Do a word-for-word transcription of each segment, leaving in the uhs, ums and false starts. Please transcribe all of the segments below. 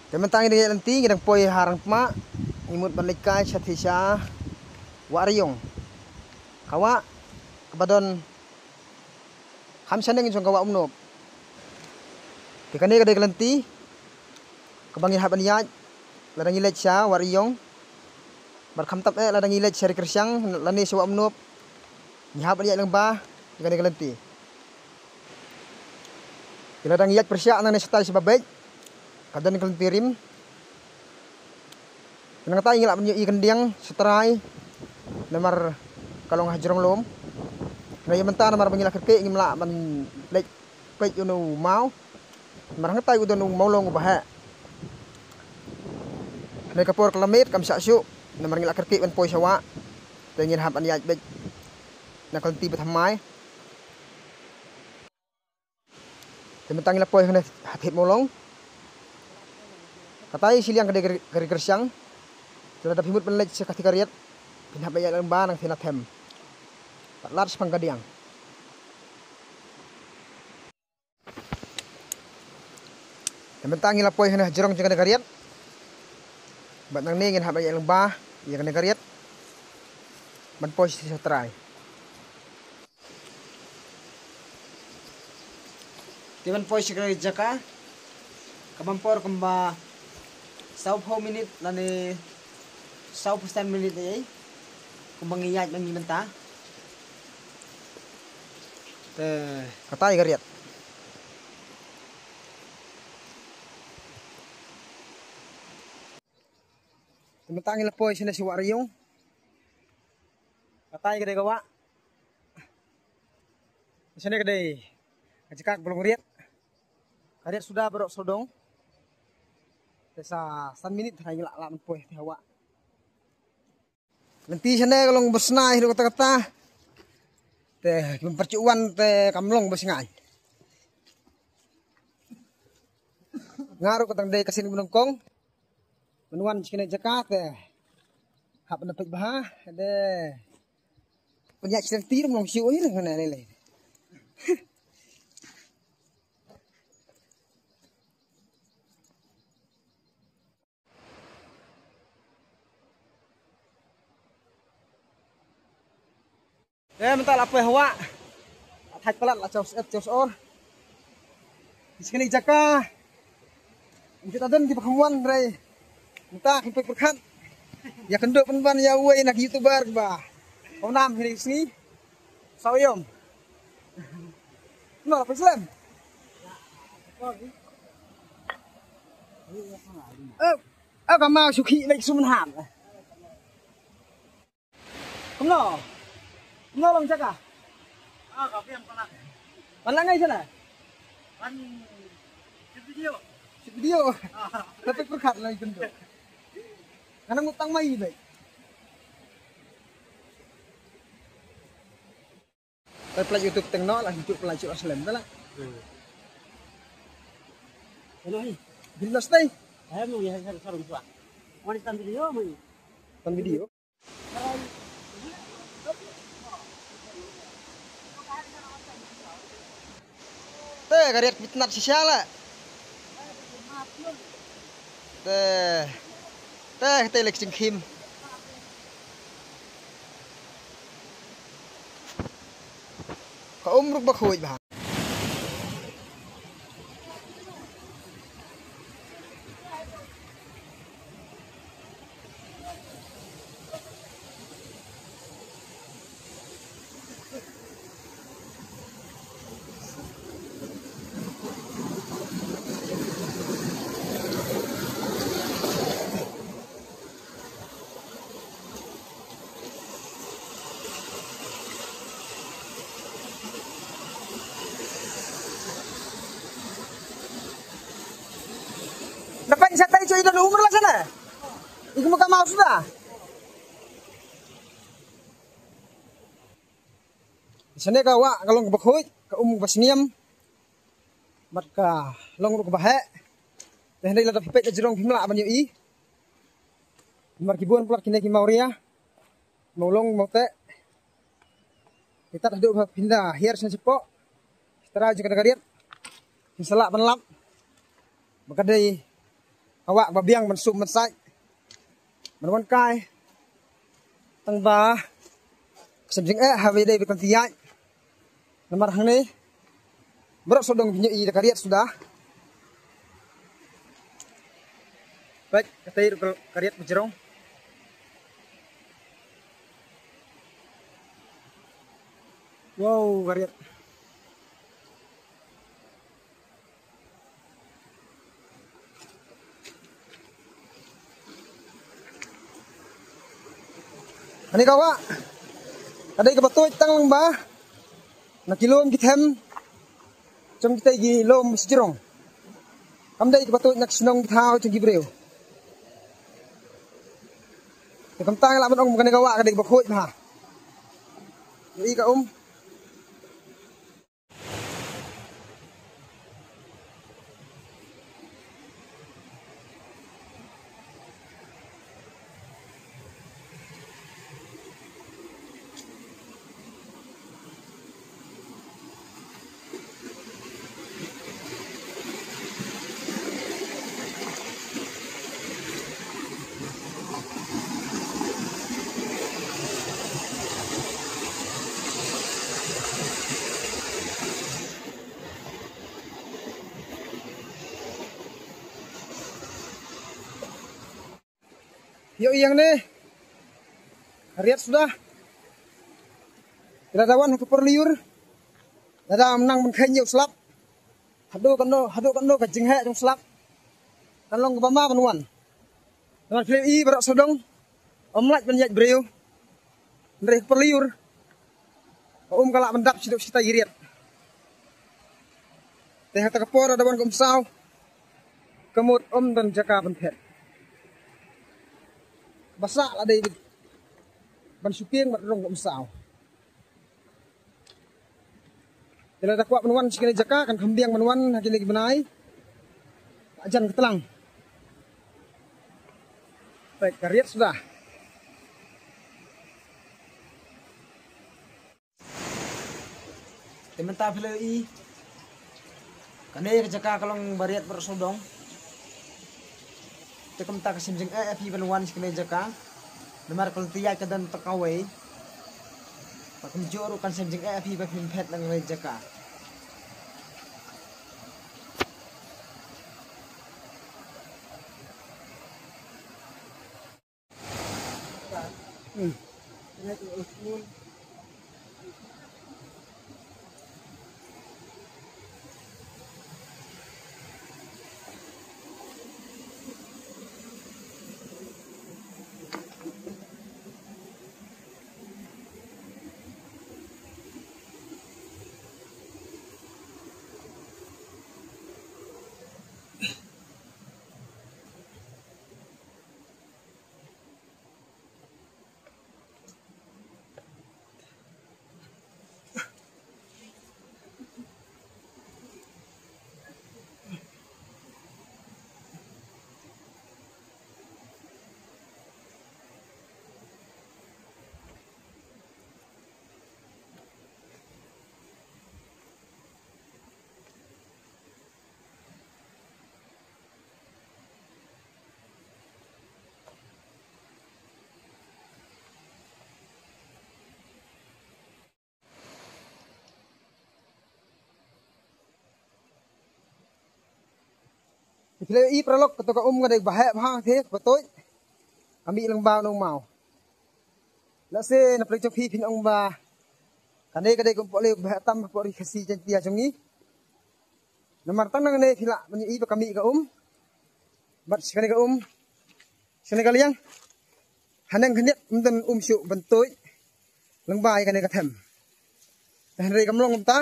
Te mynta ngi dang ïaid lynti, ngi dang poi ha Rangpmah, ngi mut ban leit kai sha thie sha Wah Riong. Ka wah kaba don kham shaneng jong ka Wah Umnop. Te kane ka dei ka lynti kaba ngi hap ban ïaid lada ngi leit sha Wah Riong. Bad khamtam eh lada ngi leit sha Ri Kyrsiang lane sha Wah Umnop, ngi hap ban ïaid lyngba ïa kane ka lynti. Te lada ngi ïaid pyrshah nangne shatai sha ba beit, ka don ka lynti rim. Te nangta ngi lah ban ïohi ka khyndiat sha trai namar ka long hajrong lum. Hynrei ïa mynta namar ba ngi la kyrkieh ngim lah ban leit peit ïa une u maw. Namar hangtai u don u mawlong uba heh. Hynrei ka por ka la miet kam shah shuh namar ngi la kyrkieh ban poi sha wah. Te ngin hap ban ïaid beit na ka lynti ba thymmai. Te mynta ngi la poi hangne ha thied mawlong. Katai shiliang ka dei ka Ri Kyrsiang. Te lada phi mut ban leit sha ka thie ka Riat, phin hap ban ïaid lyngba nangthie na them. Pat lad shaphang ka diang. Te mynta ngi la poi hangne hajrong jong kane ka Riat. Bad nangne ngin hap ban ïaid lyngba ïa kane ka Riat ban poi sha trai. Te ban poi sha ka jaka, ka bam por kumba sawphew minit lane sawphew san minit ei, kumba ngi ïaid ma ngi mynta. Te katai ka Riat. Te mynta ngi la poi shane sha Wah Riong. Katai ka dei ka wah. Shane ka dei ka jaka kaba long Riat. Ka Riat suda baroh sawdong. Te sa san minit hynrei ngi lah lah ban poi te ha wah. Lynti shane ka long ba snieh ruh kata kata. Te kim pyrshah wan te kam long ba snieh. Nga ruh ka dang dei ka sien ba nyngkong ban wan sha kane jaka te hap ban peit bha de. Pynïaid sien ti ruh long shu oi ruh kane lei lei. Eh, mynta la poi ha wah. La thait palat la chaw syep chaw sor. Sha kane jaka. Kita don kiba kham wan hynrei mynta kim poi pyrkhat. Ïa kynduh pynban ïa uwei na ki YouTuber kiba kham nam hi ri sngi. Saw ïom. No, poi slem. Eh, eh, ka maw shu khih leit sum han. Kumno? Kumno long jaka? Ah, ka biang palat. Ban la ngai sana? Ban shoot video. Shoot video. Ah. Tapi pyrkhat la ikun tu. Nga nang utang mai beit. Te pynlait YouTube teng noh la, YouTube pynlait shuh slem te la. Hmm. Ano hi? Bil nos tei. Ay mo ya sa sa rumswa. Mo ni tan video mo ni. Tan video. Te ka Riat ka tnat shisha la. Te, te, te lek jingkhim. Ka um ruh ba khuid bha. Dapat sa tai choi don umr la sana. Iku muka mau sudah. Sane ka wah ka long kaba khuid, ka um kaba sniam. Bad ka long ruh kaba heh. Te hynrei lada phi peit la jrong phim lah ban ïohi. Namar ki bun palat kine ki mawria. Mawlong mawteh. Kita haduh ba phin da hiar sien shapoh. Trai jong ka Riat. Phin sa lah ban lap ba ka dei Ka wah ba biang ban sum ban sait, ban wan kai. Tang ba ka sem jingeh ha ba ïadei bad ka lynti ïaid. Namar hangne baroh sawdong phi ïohi da ka riat suda. Peit, katei ruh ka riat ba jrong. Wow, ka riat. Kane ka wah ka dei kaba tuid tang lyngba na ki lum ki them jong kitei ki lum shajrong. Kam dei kaba tuid na ki shnong ki thaw jong ki briew. Te kumta ngi lah ban ong kane ka wah ka dei kaba khuid bha. Ïohi ka um. Ïoh ïa ngi ne. Riat suda. Lada wan ha ka por lyiur, lada ym nang ban kheiñ ïa u slap, haduh katno, haduh katno ka jingheh jong u slap kan long kaba ma ban wan. Namar phi la ïohi baroh sawdong, ym lait ban ïaid briew. Hynrei ha ka por lyiur, ka um ka lah ban dap shaduh shatai riat. Te ha kata ka por lada wan ka umsaw, ka mut ym don jaka ban phet. Ba sah la dei ban shu kieng bad rung ka umsaw. Te lada kwah ban wan sha kine ki jaka kan kham biang ban wan ha kine ki bnai. Ka jan ka tlang. Peit, ka riat suda. Te mynta phi la ïohi, kane ka jaka ka long ba riat baroh sawdong. Te kumta ka sem jingeh ïa phi ban wan sha kane ka jaka. Namar ka lynti ïaid ka don tang kawei. Bad kumjuh ruh kan sem jingeh ïa phi ba phin phet na kane ka jaka. Phi la ïohi paralok, kato ka um ka dei ba heh bha, te ba tuid. Ka mih lyngba u maw. Lehse na pyrshah jong phi phin ong ba kane ka dei ka um pohliew ba heh tam hapoh ri Khasi Jaiñtia jong ngi. Namar tang nangne phi lah ban ïohi ba ka mih ka um. Bad sha kane ka um, sha kane ka liang, haneng khyndiat ym don um shuh ban tuid lyngba ïa kane ka them. Te hynrei kam long kumta.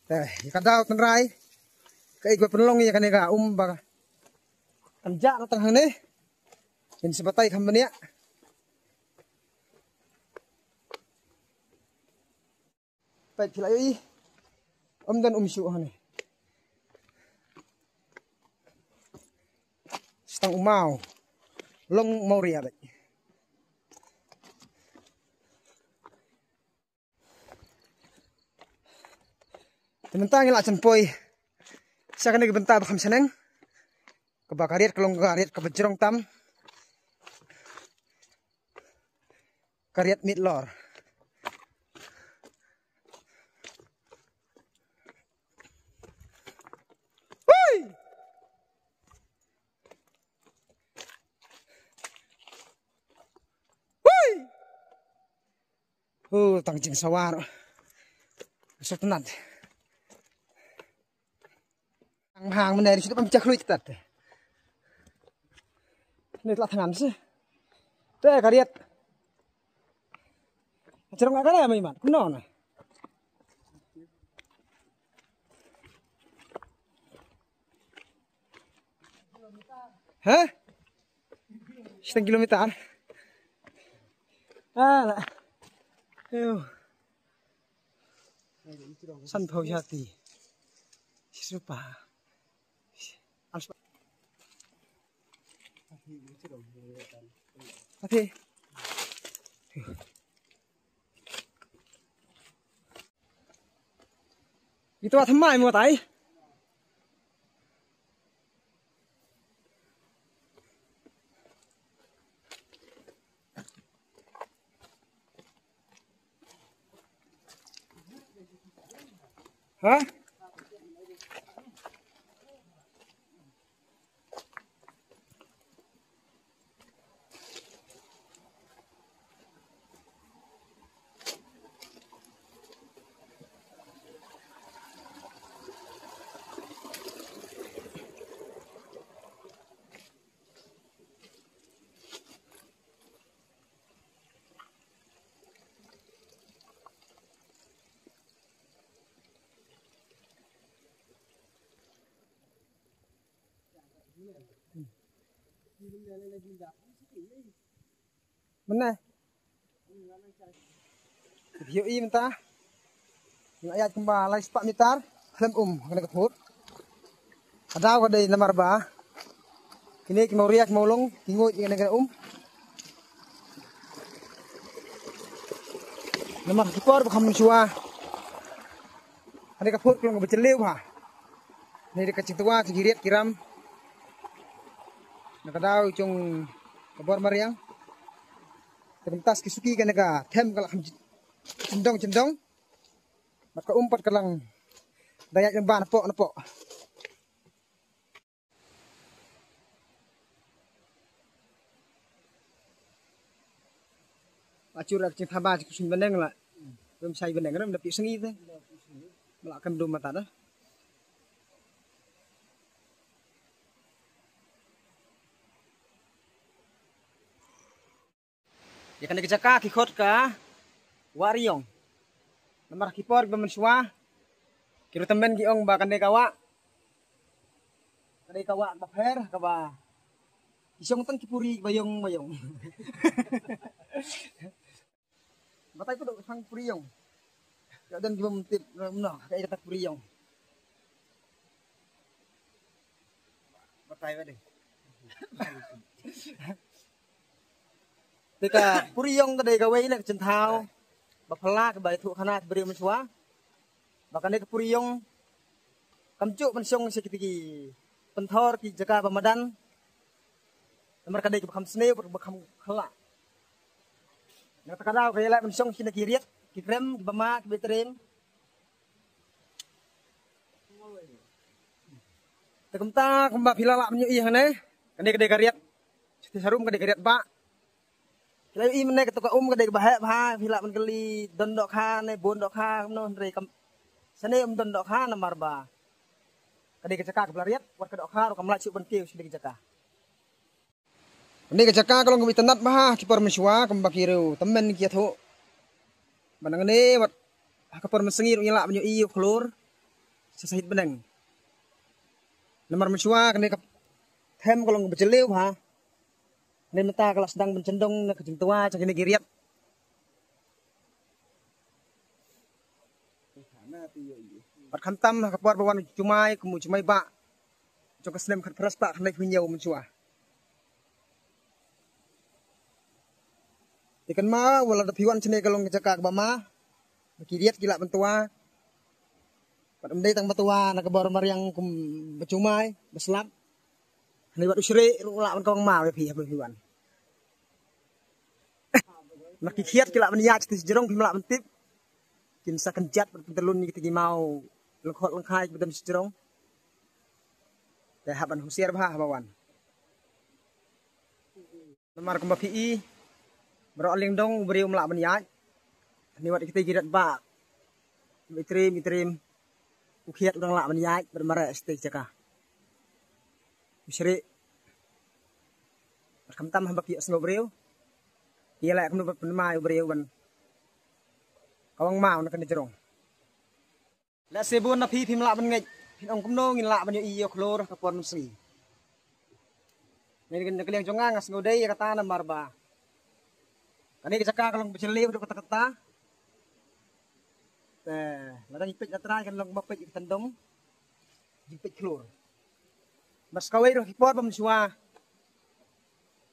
Te ïa ka daw tynrai kaei kaba pynlong ïa kane ka um ba kan jah na tang hangne. Ngin sa batai kham bniah. Peit phi la ïohi, ym don um shuh hangne. Sa tang u maw. Long mawria beit. Te mynta ngi la jan poi sha kane ka bynta ba kham shaneng. Kaba ka riat ka long ka riat kaba jrong tam. Ka riat mitlor. Hui! Hui! Oh, tang jingsawa. Sot nat. Tang hang mane ri sut pam chak lui tat. Ni tla thangan si. Te ka riat. Jrong ka ne mai man. Kuno na. Ha? Setengah kilometer. Ala. Ayo. San pau jati. Sisupa. Ati. Ito at hamay mo tay. Ha? Mane. Ïohi mynta. Nga ïaid kumba lai spah mitar. Khlem um kane ka phut. Ka daw ka dei namar ba kine ki mawria ki mawlong ki nguid ïa kane ka um. Namar ki por ba kham shuwa. Kane ka phut ka long kaba jylliew bha. Ne dei ka jingtwa jong ki riat ki ram. Na ka daw jong ka bor mariang. Te mynta ki suki kane ka them ka la kham jyndong jyndong. Bad ka um pat ka lang da ïaid lyngba napoh napoh. Ba chur ka jingthaba jingkhuslai bneng la. Bym shai bneng ram da phi sngi te. Ba la kan dum mata da. Ïa kane ka jaka ki khot ka Wah Riong. Namar ki por ba mynshuwa ki ruh tymmen ki ong ba kane ka wah, kane ka wah ba pher kaba ki shong tang ki puri ba ïong ba ïong. Batai ko dok sang puri ïong. Ka don ki bym tip noh ka kata puri ïong. Batai ba dei. Te ka puri ïong ka dei kawei na ka jingthaw ba phylla kaba ïathuh khana ki briew mynshuwa ba kane ka puri ïong kam ju ban shong sha kitei ki pynthor ki jaka ba madan. Namar ka dei kaba kham sniew bad kaba kham khlaiñ. Na kata ka daw ka ïaleh ban shong sha kine ki riat ki krem kiba ma kiba treng. Te kumta kumba phi la lah ban ïohi hangne, kane ka dei ka riat. Shatei sharum ka dei ka riat ba. Phi la ïohi mynne kato ka um ka dei kaba heh bha, phi lah ban kylli don dohkha ne bun dohkha kumno, hynrei kam shane um don dohkha namar ba ka dei ka jaka kaba la riat, wat ka dohkha ruh kam lah shuh ban kiew sha kane ka jaka. Kane ka jaka ka long kaba itynnad bha ha ki por mynshuwa, kumba ki riew tymmen ki ïathuh. Ba nangne wat ha ka por mynsngi ruh ngi lah ban ïohi ïa u khlur sha sahit bneng. Namar mynshuwa kane ka them ka long kaba jylliew bha. Hynrei mynta ka la sdang ban jyndong na ka jingtwa jong kine ki riat. Bad khamtam ha ka por ba wan u jumai kum u jumai ba jong ka snem khatphra spah khatlai phew hynñiew mynshuwa. Te kynmaw ba lada phi wan shane ka long ka jaka kaba ma ba ki riat ki lah ban twa. Bad ym dei tang ba twa na ka bor mariang kum ba jumai ba slap. Ni wat u Shri ruh lah ban kawang maw ïa phi haba phi wan. Mar ki khiat ki lah ban ïaid sha jrong phim lah ban tip. Kin sa kynjat bad pyntalun ïa kita ki maw lyngkhot lyngkhai kiba don sha jrong. Te hap ban husiar bha haba wan. Namar kumba phi i baroh lyngdong u briew um lah ban ïaid. Ni wat kita ki rat ba i trim i trim. U khiat u dang lah ban ïaid bad mareh sha jaka. U Shri. Bad khamtam haba ki ïohsngew briew. Ki ïaleh kumno ban pynmai u briew ban kawang maw na kane jrong. Lehse bun na phi phim lah ban ngeit, phin ong kumno ngin lah ban ïohi ïa u khlur ha ka por mynsngi. Ngi na ka liang jong nga nga sngew dei ïa kata namar ba kane ka jaka ka long ba jylliew haduh katta katta. Te lada ngi peit la trai kan long ba peit ïa ka tyndong jingpeit khlur. Bad sa kawei ruh ki por ba mynshuwa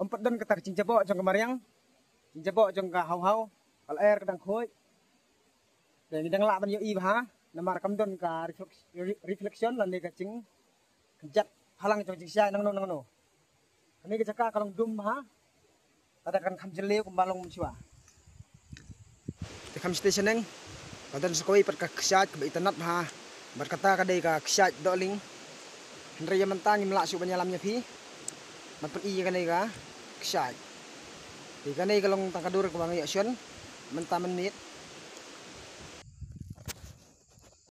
ym pat don kata ka jingjaboh jong ka mariang, jingjaboh jong ka haw haw, ka lyer ka dang khuid. Te ngi dang lah ban ïohi bha namar kam don ka reflec-, re-, reflection lane ka jingkynjat phalang jong jingshiai nangno nangno. Kane ka jaka ka long dum bha. Lada kan kham jylliew kumba long mynshuwa. Te kham station neng. Ka don sa kawei pat ka kshaid kaba itynnad bha. Bad kata ka dei ka kshaid dohling. Hynrei ïa mynta ngim lah shuh ban ïalam ïa phi ban pyni ïa kane ka kshaid. Te kane ka long tang ka dur kaba nga ïoh shon mynta mynmiet.